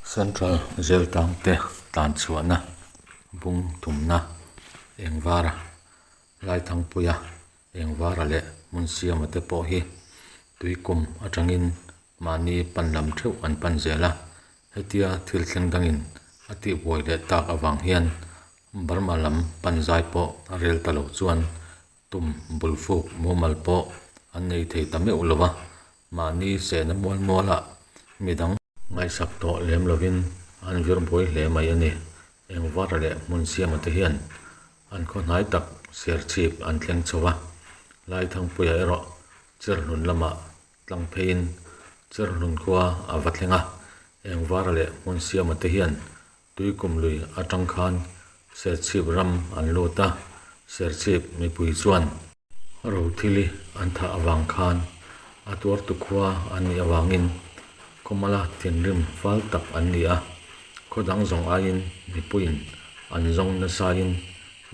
Central Jail tang te tlan chhuahna bung thumna eng vara Laithangpuia eng vara leh hmun siama te pawh hi tui kum atangin mahni pan lam theuh an pan zel a, hetia thil thleng dangin a tihbuai leh tak avang hian Burma lam pan zai pawh a rel ta lo chuan tum bul fuk mumal pawh an nei thei ta meuh lo va, mahni sehna mual mualah midang ngaihsak tawh lem lovin an vir buai hle mai a ni. Engvara leh hmun siama te hian an khaw hnai tak Serchhip an thleng chho a, Laithangpuia erawh Cherhlun lamah tlang pheiin Cherhlun khua a va thleng a, Engvara leh hmun siama te hian Tuikum lui atang khan Serchhip ram an lut a, Serchhip mipui chuan Rothili an thah avang khan a tuartu khua an nih avangin khawmala thinrim fal tak an ni a, khaw dang zawng aiin mipuiin an zawng nasain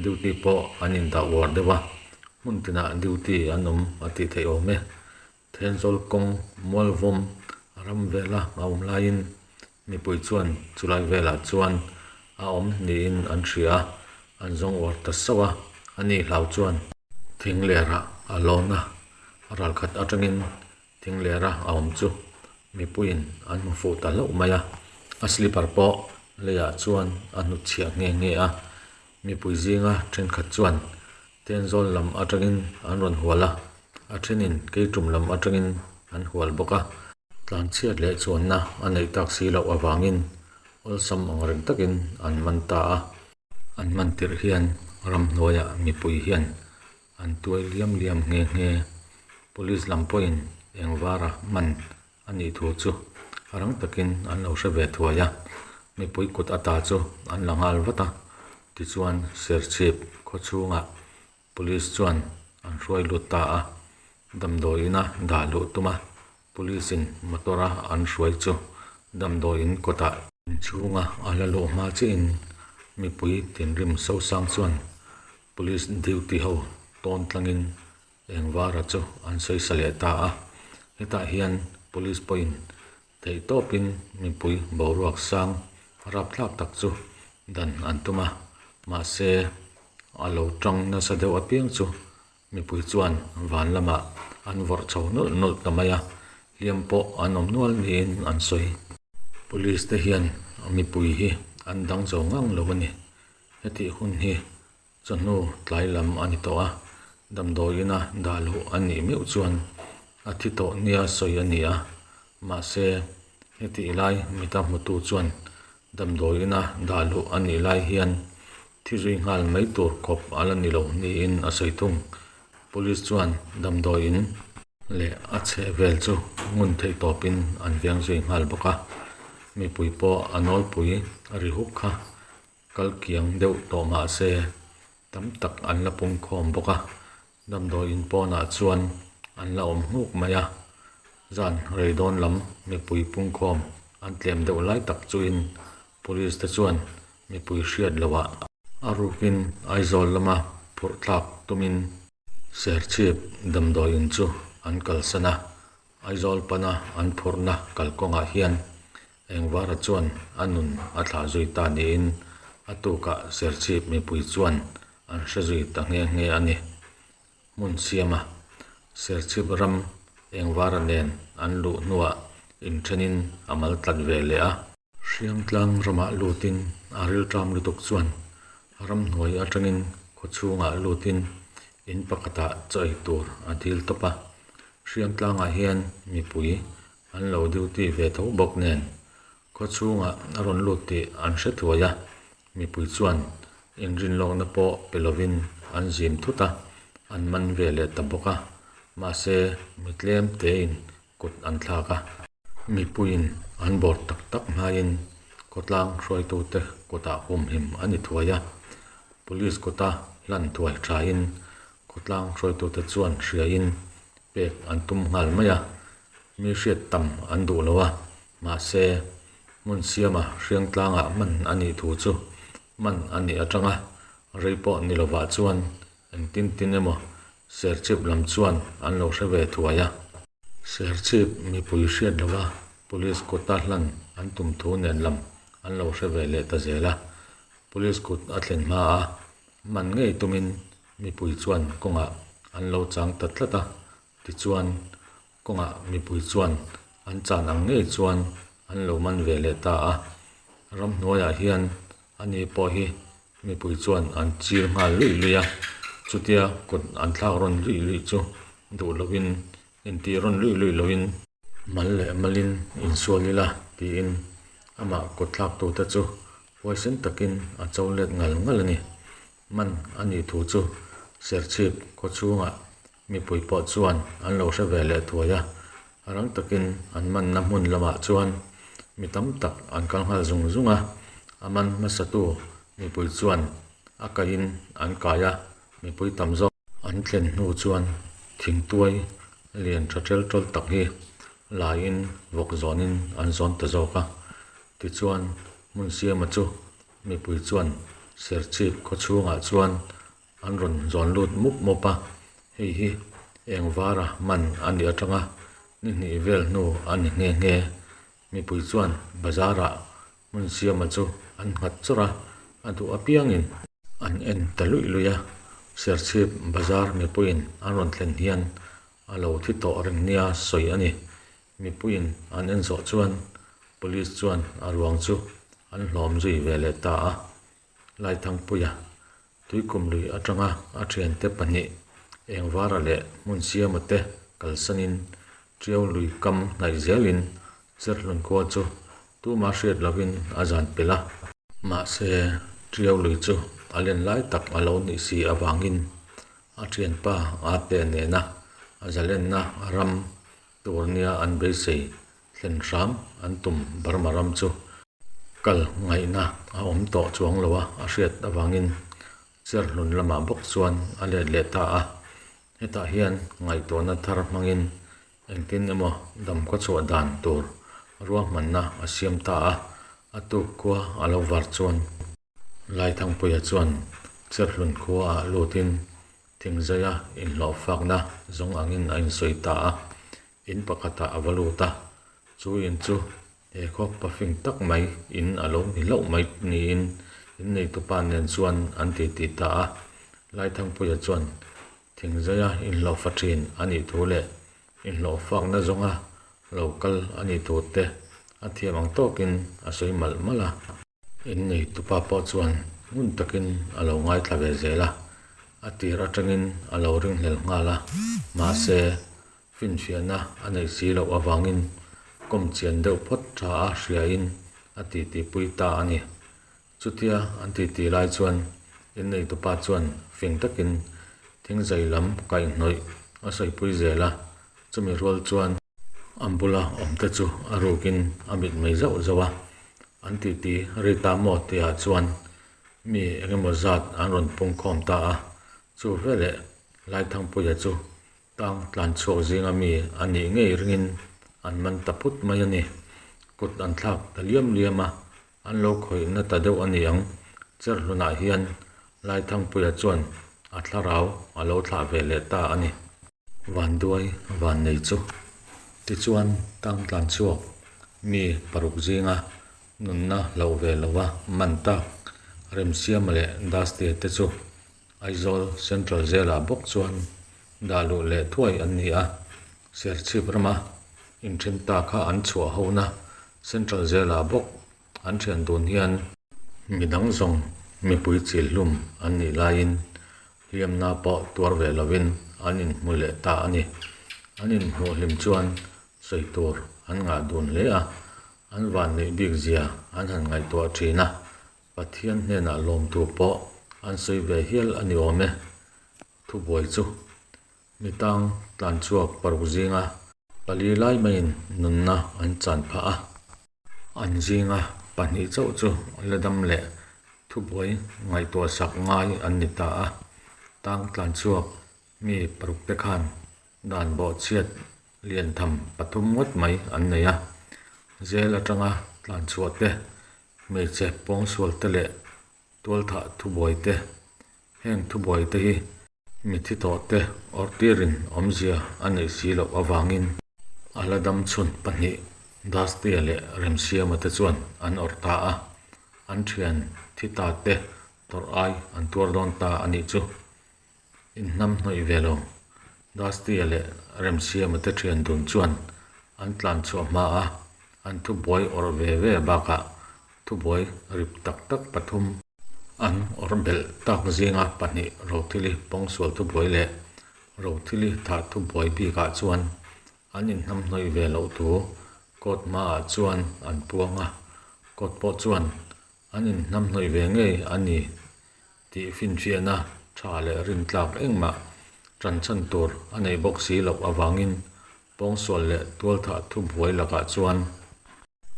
duty pawh an indah uar deuh a, hmun tinah duty an awm a tih theih awm e. Thenzawl kawng Mualvawm ram vela a awm laiin mipui chuan chulai velah chuan a awm niin an hria a, an zawng uar ta sauh a, a ni hlau chuan. Thing lerah a lawn a, ralkhat atangin thing lera a awm chu mipuiin an hmu fuh ta hlauh mai a, a slipper pawh leiah chuan a hnutchhiah nghe nghe a, mipui zinga thenkhat chuan Thenzawl lam atangin an rawn hual a, a thenin Keitum lam atangin an hual bawk a. Tlanchhiat leh chuanna a neih tak si loh avangin awlsam ang reng takin an man ta a. An man tirh hian ramhnuaiah mipui hian an tuai liam liam nghe nghe. Police lam pawhin engvara man a nih thu chu rang takin an lo hre ve thuai a, mipui kut ata chu an la nghal vat a, tichuan Serchhip khaw chhungah Police chuan an hruai lut ta a, damdawi ina dah luh tum a, Police in motor a an hruai chu damdawi in kawtah inchhunga a la luh hma chiahin mipui thinrim sosang chuan Police duty ho tawn tlangin Engvara chu an sawisa leh ta a, hetah hian Police pawhin theih tawpin mipui boruak sang rapthlak tak chu dan an tum a, mahse a lo tang nasa deuh apiang chu mipui chuan van lamah an vawrh chho nawlh nawlh ta mai a, hliam pawh an awm nual niin an sawi. Police te hian mipui hi an dang zo ngang lo a ni, hetih hun hi Chawhnu tlai lam a ni tawh a, damdawi ina dah luh a nih meuh chuan a thi tawh nia sawi a ni a, mahse hetih lai mita hmutu chuan damdawi ina dah luh a nih lai hian thi zui nghal mai tur khawp a la ni lo niin a sawi thung. Police chuan damdawi in leh a chheh vel chu ngun theih tawpin an veng zui nghal bawk a, mipui pawh a nawlpui a ri huk kha. Kal kiang deuh tawh mah se tam tak an la pung khawm bawk a, damdawi in pawnah chuan an la awm nghuk mai a, zan rei dawn lam mipui pung khawm an tlem deuh lai tak chuin Police te chuan mipui hriat loh ah a rukin Aizawl lama phurh thlak tumin Serchhip damdawi in chu an kalsan a, Aizawl pana an phurhna kalkawngah hian Engvara chuan a nun a thlah zui ta niin a tukah Serchhip mipui chuan an hre zui ta nghe nghe a ni. Hmun siama Serchhip ram Engvara nen an luh hnuah inthenin a mal tlat ve leh a. Hriangtlang ramah lutin a rilṭam lutuk chuan ramhnuai atangin khawchhungah lutin in pakhatah chaw ei tur a dil tawp a. Hriangtlangah hian mipui an lo duty ve tho bawk nen khawchhungah a rawn lut tih an hre thuai a, mipui chuan inrinlawkna pawh pe lovin an zim thut a, an man ve leh ta bawk a, mahse mi tlem tein kut an thlak a. Mipuiin an bawr tak tak hmain khawtlang hruaitute kutah humhim a ni thuai a, Police kuta hlan thuai thain khawtlang hruaitute chuan hriain pek an tum nghal mai a, mi hriat tam an duh lo a, mahse hmun siama hriangtlangah man a nih thu chu man a nih atanga rei pawh ni lovah chuan engtin tin emaw Serchhip lam chuan an lo hre ve thuai a. Serchhip mipui hriat lova. Police kuta hlan an tum thu nen lam an lo hre ve leh ta zel a. Police kut a thlen hma a, man ngei tumin mipui chuan kawngah an lo chang ta tlat a. Tichuan, kawngah mipui chuan an chan ang ngei chuan an lo man ve leh ta a. Ramhnuaiah hian ani pawh hi mipui chuan an chil nghal luih luih a, chutia kut an thlak rawn luih luih chu duh lovin intih rawn luih luih lovin, Mal leh malin insual ila tiin amah kut thlaktute chu huaisen takin a cho let ngal ngal a ni. Man a nih thu chu Serchhip khaw chhungah mipui pawh chuan an lo hre ve leh thuai a, rang takin an manna hmun lamah chuan mi tam tak an kal nghal zung zung a, a man hmasatu mipui chuan a kaihin an kai a, mipui tam zawk. An thlen hnu chuan thingtuai lian tha tel tawl tak hi laiin vawk zawnin an zawn ta zawk a. Tichuan Hmunsiama chu mipui chuan Serchhip khaw chhungah chuan an rawn zawn lut mup mup a, hei hi eng vara man a nih atanga ni hnih vel hnu a ni nghe nghe. Mipui chuan bazar-ah Hmunsiama chu an nghat chawrh a, a duh apiangin an en ta luih luih a. Serchhip bazar mipuiin an rawn thlen hian a lo thi tawh reng nia sawi a ni. Mipuiin an en zawh chuan Police chuan a ruang chu an hlawm zui ve leh ta a. Laithangpuia Tuikum lui atanga a thiante pahnih Engvara leh Hmunsiama te kalsanin Tiau lui kam hnaih zelin Cherhlun khua chu tuma hriat lovin a zan pelh a. Mahse, Tiau lui chu a len lai tak a lo nih si avangin a thianpa Ate nena a zalenna ram tur nia an beisei thlen hram an tum Burma ram chu kal ngaihna a awm tawh chuang lo a, a hriat avangin Cherhlun lamah bawk chuan a let leh ta a. Hetah hian ngaihtuahna thar hmangin engtin emaw dam khawchhuah dan tur ruahmanna a siam ta a, a tuk khua a lo var chuan. Laithangpuia chuan Cherhlun khuaah lutin thingzaia inhlawhfakna zawng angin a insawi ta a, in pakhatah a va lut a, chu in chu he khaw pafing tak mai in a lo ni hlauh mai niin inneitupa nen chuan an titi ta a. Laithangpuia chuan thingzaia inhlawhfa thin a nih thu leh inhlawhfakna zawnga lo kal a nih thu te a thiam ang tawkin a sawi malh malh a. Innei tupa pawh chuan ngun takin a lo ngaithla ve zel a, a tir atangin a lo ringhlel nghal a, mahse finfiahna a neih si loh avangin kawm chian deuh phawt tha a hriain a titipui ta a ni. Chutia an titi lai chuan innei tupa chuan fing takin thingzai lam kaihhnawih a sawipui zel a, chumi rual chuan a bula awmte chu a rukin a mitmei zauh zauh a. An titi rei ta maw tihah chuan mi eng emaw zat an rawn pung khawm ta a, chu veleh Laithangpuia chu tang tlan chhuak zinga mi a nih ngei ringin an man ta phut mai a ni. Kut an thlak ta liam liam a, an lo khawih na ta deuh a ni ang. Cherhlunah hian Laithangpuia chuan a thlarau a lo thlah ve leh ta a ni. Vanduai vannei chu. Tichuan tang tlan chhuak mi paruk zinga nunna hlauh ve lova man tak Remsiama leh Dusty te chu Aizawl Central Jail-ah bawk chuan dah luh leh thuai an ni a. Serchhip rama inthen ta kha an chhuah hona Central Jail-ah bawk an thian dun hian midang zawng mipui chil hlum an nih laiin Hliamna pawh tuar ve lovin an inhmu leh ta a ni. An inhmuh hlim chuan sawi tur an ngah dun hle a, an vanneih bik zia an han ngaihtuah thin a, Pathian hnenah lawmtu pawh an sawi ve hial a ni awm e. Thubuai chu mi tang tlan chhuak paruk zinga pali lai maiin nunna an chan phah a. An zinga pahnih chauh chu la dam leh thubuai ngaihtuah sak ngai an ni ta a. Tang tlan chhuak mi paruk te khan dan bawhchhiat lian tham pathum ngawt mai an nei a. Zel atanga tlan chhuah te, hmeichhe pawngsual te leh tualthah thubuai te, heng thubuai te hi Mithi tawhte awrhtirin awmzia a neih si loh avangin a la dam chhun pahnih. Dusty-a leh Remsiama te chuan an awrh ta a, an thian thi ta te tawrh ai an tuar dawn ta a nih chu. Inhnam hnawih ve lo. Dusty-a leh Remsiama te thian dun chuan an tlan chhuah hma a, an thubuai awrh ve ve bakah thubuai rip tak tak pathum an awrh belh tak zinga pahnih Rothili pawngsual thubuai leh Rothili thah thubuai bikah chuan An inhnamhnawih ve loh thu court hmaah chuan an puang a, court pawh chuan an inhnamhnawih ve ngei a ni tih finfiahna tha leh rintlak engmah tanchhan tur a neih bawk si loh avangin pawngsual leh tualthah thubuai lakah chuan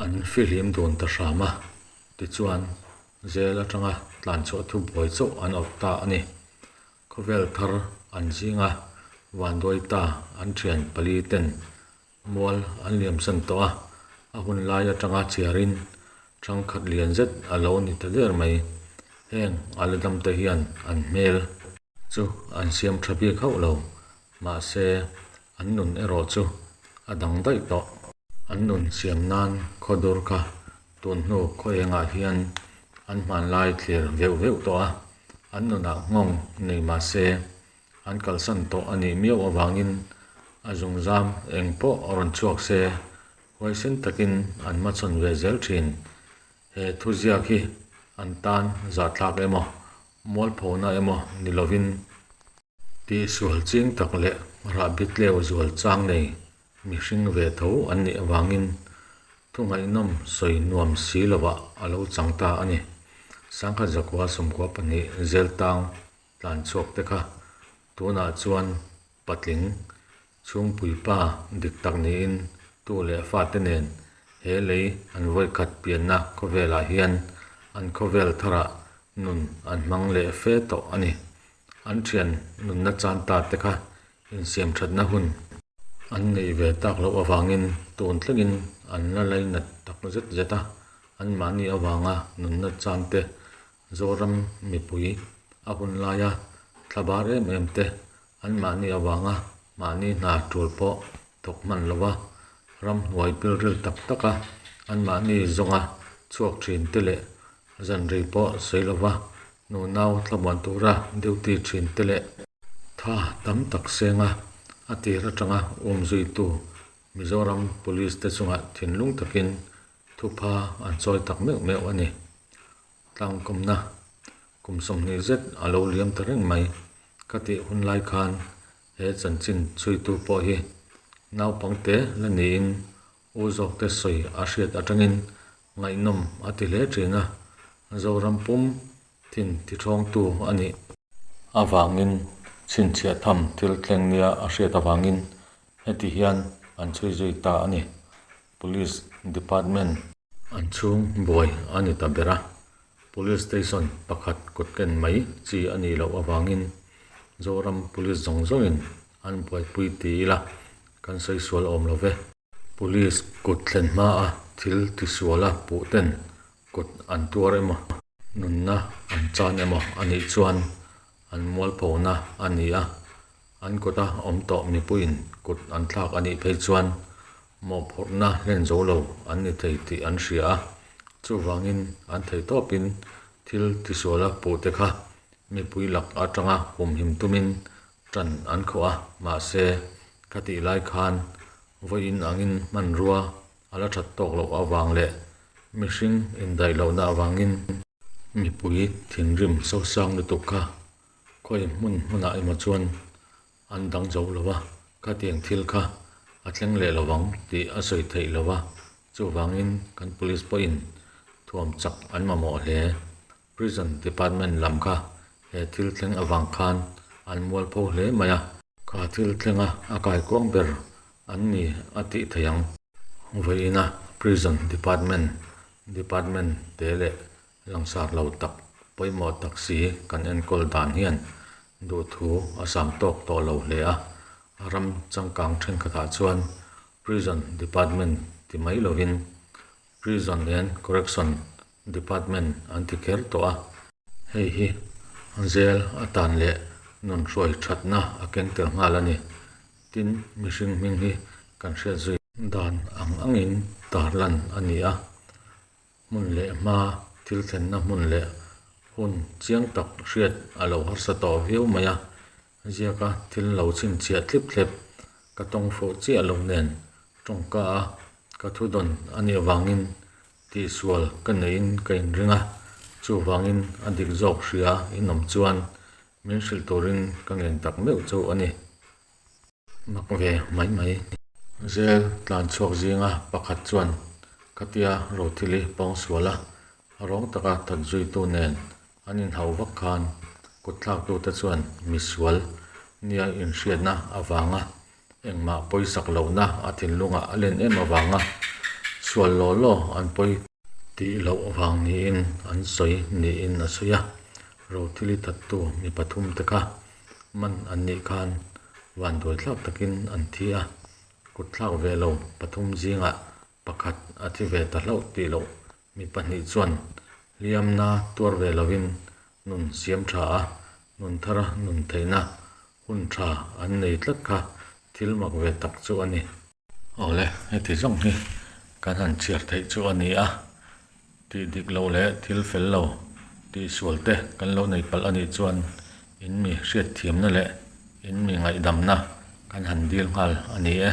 an fihlim dun ta hram a, tichuan jail atanga tlanchhuah thubuai chauh an awrh ta a ni. Khawvel thar an zinga vanduai ta an thian pali ten mual an liamsan tawh a, a hun lai atanga chhiarin thangkhat lian zet a lo ni ta der mai. Heng a la dam te hian an hmel chu an siam tha bik hauh lo, mahse an nun erawh chu a dang daih tawh. An nun siam nan khawdur kha tun hnu khaw engah hian an hmanlai thlir veuh veuh tawh a, an nunah nghawng nei mah se an kalsan tawh a nih miau avangin a zungzam eng pawh a rawn chhuak se huaisen takin an hmachhawn ve zel thin. He thuziak hi an tan zahthlak emaw mualphona emaw ni lovin Tihsual ching tak leh rahbi tleu zual chang nei mihring ve tho an nih avangin thu ngaihnawm sawi nuam si lovah a lo chang ta a ni. Sangkhat zakua sawmkua pahnih Zeltang tlan chhuak te kha tunah chuan patling chhungpui pa dik tak niin tu leh fate nen he lei an vawikhat pianna khawvelah hian an khawvel tharah nun an hmang leh fe tawh a ni. An thian nunna chan ta te kha insiam thatna hun an neih ve tak loh avangin tun thlengin an la lainat tak zet zet a, anmahni avanga nunna chan te Zoram mipui a hun laia thlabar em em te anmahni avanga mahni hna tul pawh thawk hman lova ramhnuai pilril tak taka anmahni zawnga chhuak thin te leh zanrei pawh sawi lova Nunau thlamuan tura duty thin te leh tha tam tak senga a tir atanga umzuitu Mizoram Police te chungah thinlung takin thupha an chawi tak meuh meuh a ni. Tlangkawmna kum 20 zet a lo liam ta reng mai. Ka tih hun lai khan he chanchin chhuitu pawh hi naupangte la niin U zawkte sawi a hriat atangin ngaihnawm a ti hle thin a, Zoram pum thin tithawngtu a nih avangin chhinchhiah tham thil thleng nia a hriat avangin heti hian an chhui zui ta a ni. Police Department an chhung buai a ni ta ber a, Police Station pakhat kut ken mai chi a nih loh avangin Zoram Police zawng zawngin an buaipui ti ila kan sawi sual awm lo ve. Police kut thlen hmaa thil tisuala puh ten kut an tuar emaw, nunna an chan emaw a nih chuan an mualphona a ni a, an kuta awm tawh mipuiin kut an thlak a nih phei chuan mawhphurhna hlen zo lo an ni thei tih an hria a, chuvangin an theihtawpin thil tisuala puh te kha mipui lak atanga humhim tumin Ṭan an khawh a, mahse, ka tih lai khan vawiin angin hmanrua a la ṭhat tawk loh avang leh mihring indaih lohna avangin mipui thinrim sosang lutuk kha khawi hmun hmunah emaw chuan an dang zo lo va, khatiang thil kha a thleng leh lo vang tih a sawi theih lo va, chuvangin kan police pawhin thuam chak an mamawh hle. Prison Department lam kha he thil thleng avang khan an mualpho hle mai a. Kha thil thlenga a kaikuang ber an ni a tih theih ang. Vawiina Prison Department Department te leh langsar lo tak pawimawh tak si kan enkawl dan hian duhthu a sam tawk tawh lo hle a. Ram changkang thenkhatah chuan Prison Department ti mai lovin Prison and Correction Department an ti kher tawh a. Hei hi jail atan leh nun hruai thatna a keng tel nghal a ni. Tin, mihring hming hi kan hriat zui dan ang angin. tarlan a ni a. Hmun leh hma thil thlenna hmun leh hun chiang tak hriat a lo harsa tawh viau mai a, ziaka thil lo chhinchhiah thlip thlep ka tawng fuh chiah lo nen tawngka a ka thu dawn a nih avangin tihsual ka neihin ka inring a, chuvangin a dik zawk hria inawm chuan min hrilh turin ka ngen tak meuh chu a ni. Mak ve mai mai. Zel tlan chhuak zinga pakhat chuan khatia Rothili pawngsual a rawng taka that zuitu nen an inhauh vak khan kutthlaktute chuan misual nia inhriatna avanga engmah pawisak lohna a thinlungah a len em avanga sual law law an pawi tih loh vang niin an sawi niin a sawi a. Rothili thattu mi pathumte kha Man an nih khan vanduai thlak takin an thi a, kut thlak ve lo pathum zingah pakhat a thi ve ta hlauh tih loh mi pahnih chuan hliamna tuar ve lovin nun siam tha a, nun thara nun theihna hun tha an nei tlat kha thil mak ve tak chu a ni. Awle, heti zawng hi kan han chhiar theih chu a ni a, tih dik loh leh thil fel lo tih sual te kan lo nei palh a nih chuan in mi hriatthiamna leh in mi ngaihdamna kan han dil nghal a ni e.